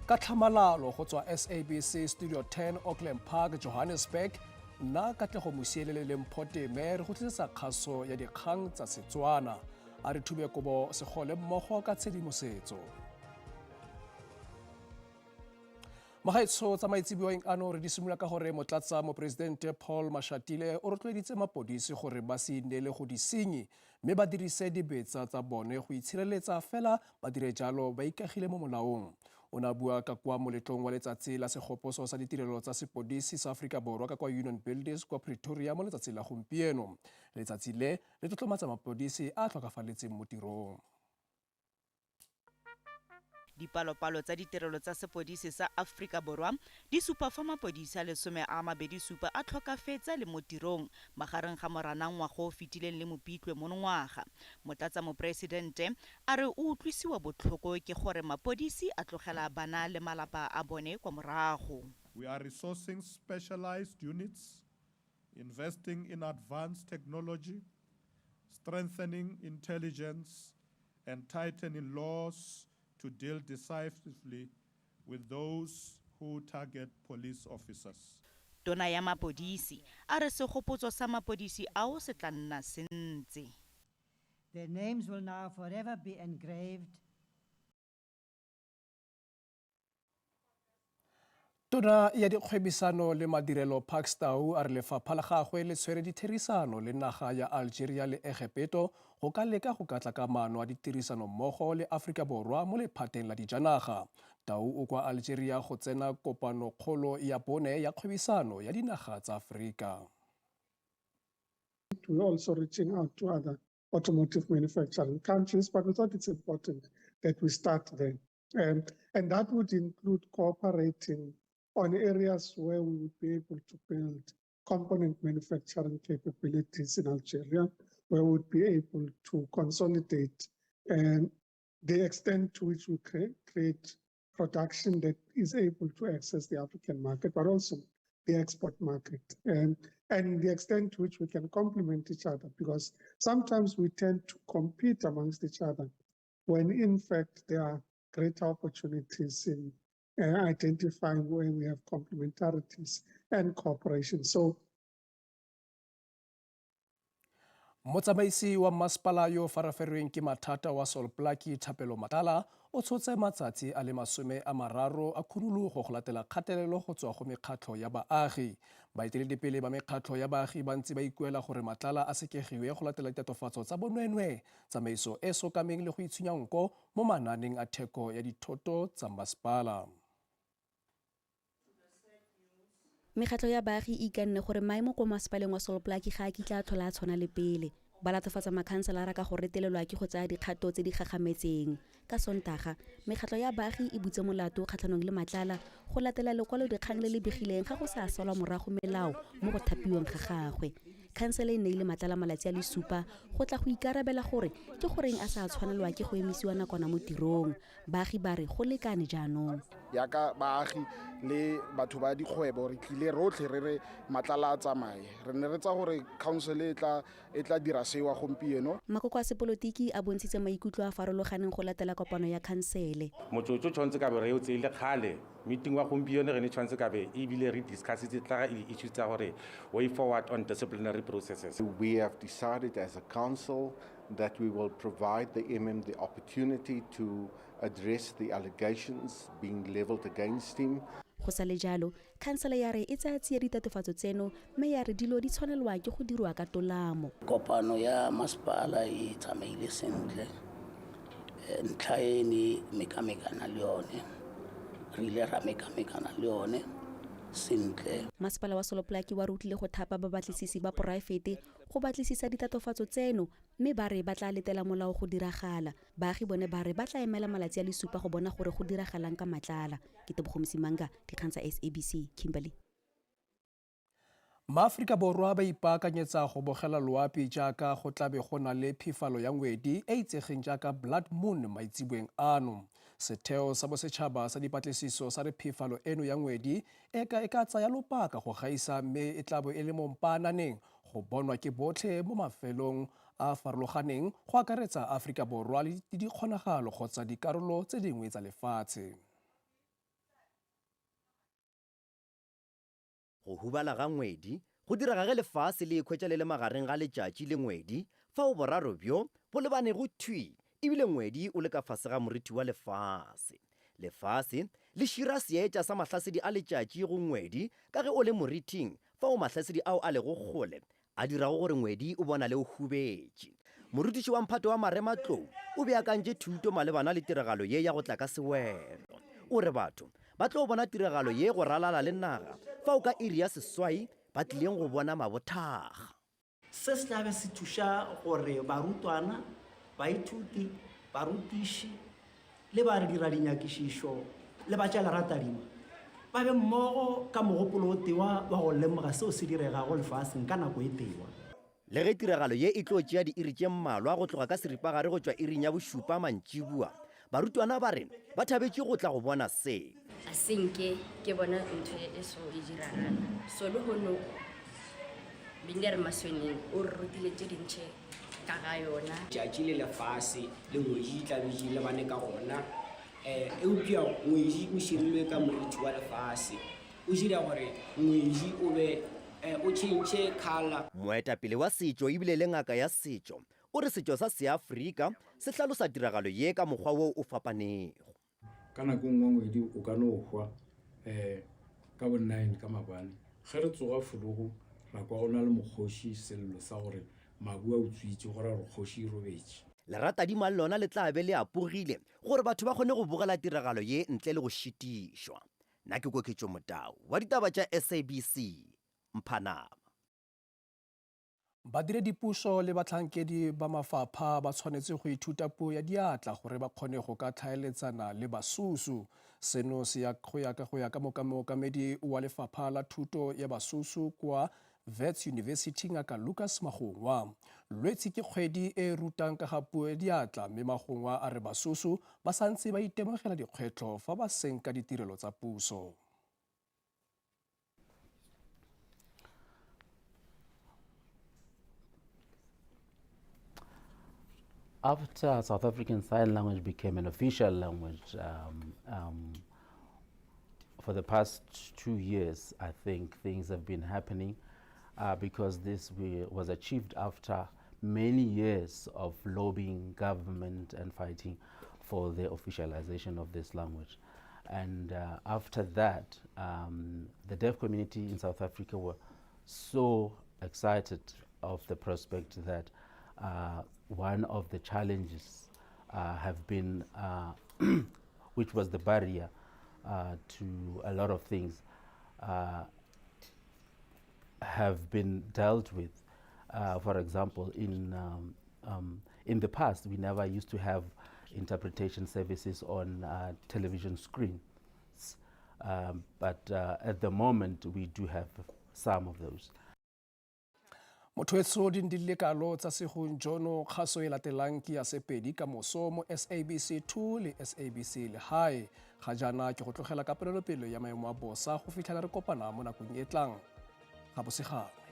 Ka tlhamalalo go tswa SABC Studio 10 Auckland Park, Johannesburg, nna Katlego Mosielele le Mpho Teme re go tlisetsa kgaso ya dikgang tsa Setswana. A re thube kobo segole mmogo ka tshedimosetso. Magaetsho tsa maitseboeng ano re di simolola ka gore motlatsa moporesidente Paul Mashatile o rotloeditse mapodisi gore ba se ineele go disenyi mme ba dirise dibetsa tsa bone go itshireletsa fela ba dire jalo ba ikagile mo molaong. O ne a bua ka kwa moletlong wa letsatsi la segopotso sa ditirelo tsa sepodisi sa Aforika Borwa ka kwa Union Buildings kwa Pretoria mo letsatsing la gompieno. Letsatsi le le tlotlomatsa mapodisi a a tlhokafaletseng mo tirong. Dipalopalo tsa ditirelo tsa sepodisi sa Afrika Borwa di supa fa mapodisi a le 27 a tlhokafetse a le mo tirong magareng ga Moranang ngwaga o fetileng le Mopitlwe monongwaga. Motlatsamoporesidente a re o utlwisiwa botlhoko ke gore mapodisi a tlogela bana le malapa a bone kwa morago. We are resourcing specialized units, investing in advanced technology, strengthening intelligence and tightening laws to deal decisively with those who target police officers. Tona ya mapodisi a re segopotso sa mapodisi ao se tla nna se ntse. Their names will now forever be engraved. Tona ya dikgwebisano le madirelo Parks Tau a re lefapha la gagwe le tshwere ditherisano le naga ya Algeria le Egepeto go ka leka go ka tla ka maano a ditirisanommogo le Aforika Borwa mo lephateng la dijanaga. Tau o kwa Algeria go tsena kopanokgolo ya bone ya kgwebisano ya dinaga tsa Aforika. We're also reaching out to other automotive manufacturing countries, but we thought it's important that we start there. And that would include cooperating on areas where we would be able to build component manufacturing capabilities in Algeria, where we would be able to consolidate and the extent to which we create production that is able to access the African market, but also the export market, and the extent to which we can complement each other, because sometimes we tend to compete amongst each other when in fact there are greater opportunities in identifying where we have complementarities and cooperation. So Motsamaisi wa masepala yo faraferweng ke mathata wa Sol Plaatje Thapelo Matlala o tshotse matsatsi a le 30 a khunologo go latela kgatelelo go tswa go mekgatlho ya baagi. Baeteledipele ba mekgatlho ya baagi ba ntse ba ikuela gore Matlala a sekegiwe go latela ditatofatso tsa bonweenwee, tsamaiso e sokameng le go itshunya nko mo manaaneng a theko ya dithoto tsa masepala. Mekgatlho ya baagi e ikanne gore maemo kwa masepaleng wa Sol Plaatje ga a kitla a tlhola a tshwana le pele. Ba latofatsa makhanselara ka go retelelwa ke go tsaya dikgato tse di gagametseng. Ka Sontaga, mekgatlho ya baagi e butse molato kgatlhanong le Matlala go latela lekwalodikgang le le begileng ga go sa salwa morago melao mo go thapiweng ga gagwe. Khansele e neile Matlala malatsi a le supa go tla go ikarabela gore ke goreng a sa tshwanelwa ke go emisiwa nakwana mo tirong. Baagi ba re go lekane jaanong. Yaka baagi le batho ba dikgwebo re tlile rotlhe re re Matlala a tsamaye. Re ne re tsa gore council e tla e tla dira sewa gompieno. Makoko a sepolotiki a bontshitse maikutlo a a farologaneng go latela kopano ya khansele. Motsotso tshwanetse ka be re o tseile kgale. Meeting wa gompieno re ne tshwanetse ka be ebile re discussitse tla di-issues tsa gore way forward on disciplinary processes. We have decided as a council that we will provide the MM the opportunity to address the allegations being leveled against him. Go sa le jalo, khansele ya re e tsaya tsia ditatofatso tseno mme ya re dilo di tshwanelwa ke go dirwa ka tolamo. Kopano ya masepala e tsamaile sentle. Ntlha e ne mekamekana le yone, re ile ra mekamekana le yone sentle. Masepala wa Sol Plaatje wa re o tlile go thapa babatlisisi ba poraefete go batlisisa ditatofatso tseno mme ba re ba tla letela molao go diragala. Baagi bone ba re ba tla emela malatsi a le supa go bona gore go diragalang ka Matlala. Ke Tebogo Msimanga, dikgang tsa SABC, Kimberley. MaAforika Borwa ba ipaakanyetsa go bogela loapi jaaka go tlabe go na le phifalo ya ngwedi e itsegeng jaaka Blood Moon maitseboeng ano. Setheo sa bosetšhaba sa dipatlisiso sa re phifalo eno ya ngwedi e ka e ka tsaya lobaka go gaisa mme e tla bo e le mo mpaananeng go bonwa ke botlhe mo mafelong a a farologaneng go akaretsa Aforika Borwa le dikgonagalo kgotsa dikarolo tse dingwe tsa lefatshe. Go hubala ga ngwedi go direga ge lefase le ikhwetša le le magareng ga letšatši le ngwedi fao boraro bjo bo lebanego thwi ebile ngwedi o le ka fase ga moriti wa lefase. Lefase le šira seetša sa mahlasedi a letšatši go ngwedi ka ge o le moriting fao mahlasedi ao a lego kgole a dirago gore ngwedi o bonale o hubetše. Morutiši wa mphato wa marematlou o beakantše thuto malebana le tiragalo ye ya go tla ka sewelo. O re batho ba tlo bona tiragalo ye go ralala le naga fao ka iri ya seswai ba tlileng go bona mabothaga. Se se tla be se thuša gore barutwana, baithuti, barutiši le badiradinyakišišo le ba tša leratadima ba be mmogo ka mogopolo o tewa wa go lemoga seo se diregago lefaseng ka nako e tewa. Le ge tiragalo ye e tlo tšea diiri tše mmalwa go tloga ka seripagare go tšwa iring ya bošupa mantšiboa, barutwana ba re ba thabetše go tla go bona se. A se nke ke bona ntho e so e diragala. So lehono Binder Masweneng o re rutile tše dintši ka ga yona. Tšatši le lefase le ngwedi di tla be di lebane ka gona, eupša ngwedi o širilwe ka morithi wa lefase, o dira gore ngwedi o be o tšhentšhe colour. Moetapele wa setšo ebile le ngaka ya setšo o re setšo sa Seafrika se hlalosa tiragalo ye ka mokgwa wo o fapanego. Ka nako e nngwe ngwedi o ka no hwa um ka bo 9 ka mabane. Ge re tsoga fologo ra kwa go na le mokgoši, sello sa gore mabu a utswitše, go ra gore kgoši e robetše. Leratadima le lona le tla be le apogile gore batho ba kgone go bogela tiragalo ye ntle le go šitišwa. Nna ke Koketšo Motau wa ditaba tša SABC, Mphanama. Badiredipušo le batlhankedi ba mafapha ba tshwanetse go ithuta puo ya diatla gore ba kgone go ka tlhaeletsana le basusu. Seno se ya go ya ka go ya ka mookamedi wa lefapha la thuto ya basusu kwa Wits University Ngaka Lucas Magongwa. Lwetsi ke kgwedi e e rutang ka ga puo ya diatla mme Magongwa a re basusu ba santse ba itemogela dikgwetlho fa ba senka ditirelo tsa puso. After South African Sign Language became an official language, for the past 2 years, I think things have been happening because this was achieved after many years of lobbying government and fighting for the officialization of this language. And after that, the deaf community in South Africa were so excited of the prospect that one of the challenges have been, which was the barrier to a lot of things, have been dealt with. For example, in the past, we never used to have interpretation services on television screens. But at the moment, we do have some of those. Motho wetsho di ndile kalo tsa segong jono kgaso e latelang ke ya Sepedi ka moso mo SABC 2 le SABC Lehae. Ga jaana ke go tlogela ka ponelopele ya maemo a bosa go fitlhela re kopana mo nakong e tlang. Ga bosegangwe.